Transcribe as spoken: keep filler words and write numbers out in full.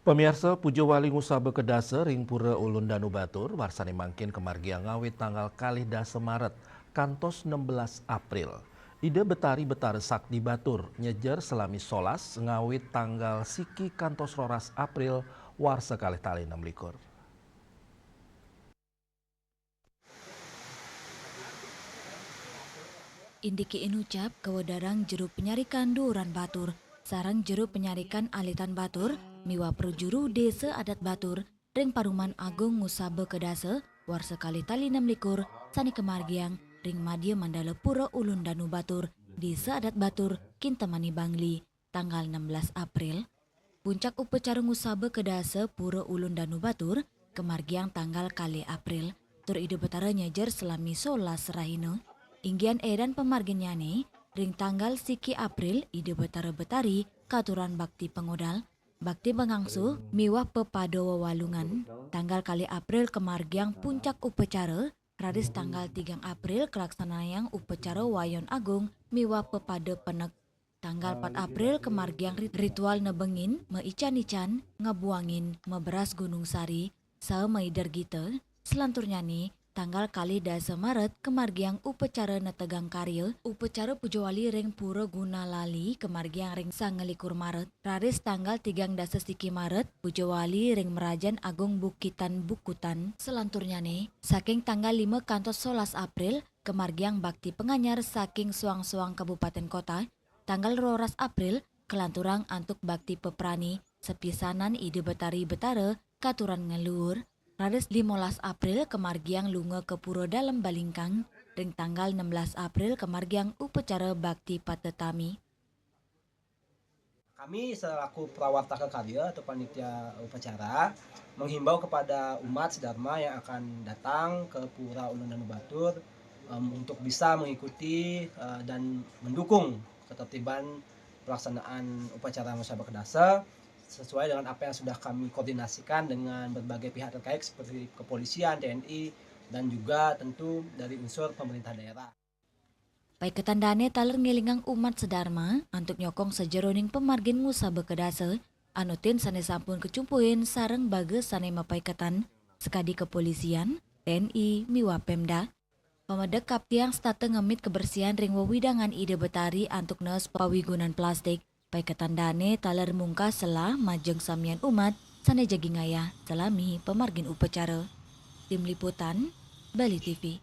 Pamiarsa, puja wali ngusaba ka dasa ring Pura Ulun Danu Batur, warsane mangkin kamargiang ngawit tanggal kalih dasa Maret kantos enam belas April. Ida Betari Betara Sakti Batur nyejer salami solas ngawit tanggal siki kantos roras April warsa kalih tali enam likur. Indiki inucap kawedarang jero panyarikan duuran batur, sareng jero panyarikan alitan batur, miwah prajuru Desa Adat Batur, ring Paruman Agung Ngusaba Kedasa, warsa kalih tali enam likur, sane kamargiang ring Madya Mandala Pura Ulun Danu Batur, Desa Adat Batur, Kintamani Bangli, tanggal enam belas April. Puncak upacara ngusaba kedasa Pura Ulun Danu Batur kamargiang tanggal kalih April, tur Ida Betara nyejer salami solas rahina. Inggihan edan pamarginnyane, ring tanggal siki April Ida Betara Betari katuran bakti pangodal, bakti pangangsu miwah pepada wewalungan. Tanggal kalih April kamargiang puncak upacara, raris tanggal tigang April kalaksanayang upacara Wayon Agung miwah pepada penek. Tanggal pat April kamargiang rit-, ritual nebengin, maican-ican, ngabuangin, maberas Gunung Sari, saha maider gita. Salanturnyane, tanggal kalih dasa Maret kamargiang upacara netegang karya, upacara puja wali ring Pura Gunalali kamargiang ring sanga likur Maret. Raris tanggal tigang dasa siki Maret, puja wali ring Merajan Agung Bukitan Bukutan. Salanturnyane, saking tanggal lima kantos solas April, kamargiang bakti panganyar saking soang-soang kabupaten kota. Tanggal roras April, kalanturang antuk bakti peprani, sapisanan Ida Betari Betara katuran ngluhur. Raris limolas April, kamargiang lunga ka Pura Dalem Balingkang. Ring tanggal enam belas April, kamargiang upacara bakti patetami. Kami selaku prawartaka karya atau panitia upacara menghimbau kepada umat sedharma yang akan datang ke Pura Ulun Danu Batur, em, untuk bisa mengikuti, eh, dan mendukung ketertiban pelaksanaan upacara Ngusaba Kedasa sesuai dengan apa yang sudah kami koordinasikan dengan berbagai pihak terkait seperti kepolisian, T N I, dan juga tentu dari unsur pemerintah daerah. Paiketan dane taler ngelingang umat sedharma antuk nyokong sajeroning pamargin Ngusaba Kedasa, anutin sane sampun kacumpuin sareng baga sane mapaiketan, sakadi kepolisian, T N I, miwah Pemda. Pamedek kaptiang setata ngemit kebersihan ring wewidangan Ida Betari antuk nes pawigunan plastik. Paiketan dane taler mungkas selah majeng samian umat sane jagi ngayah salami pamargin upacara. Tim Liputan, Bali T V.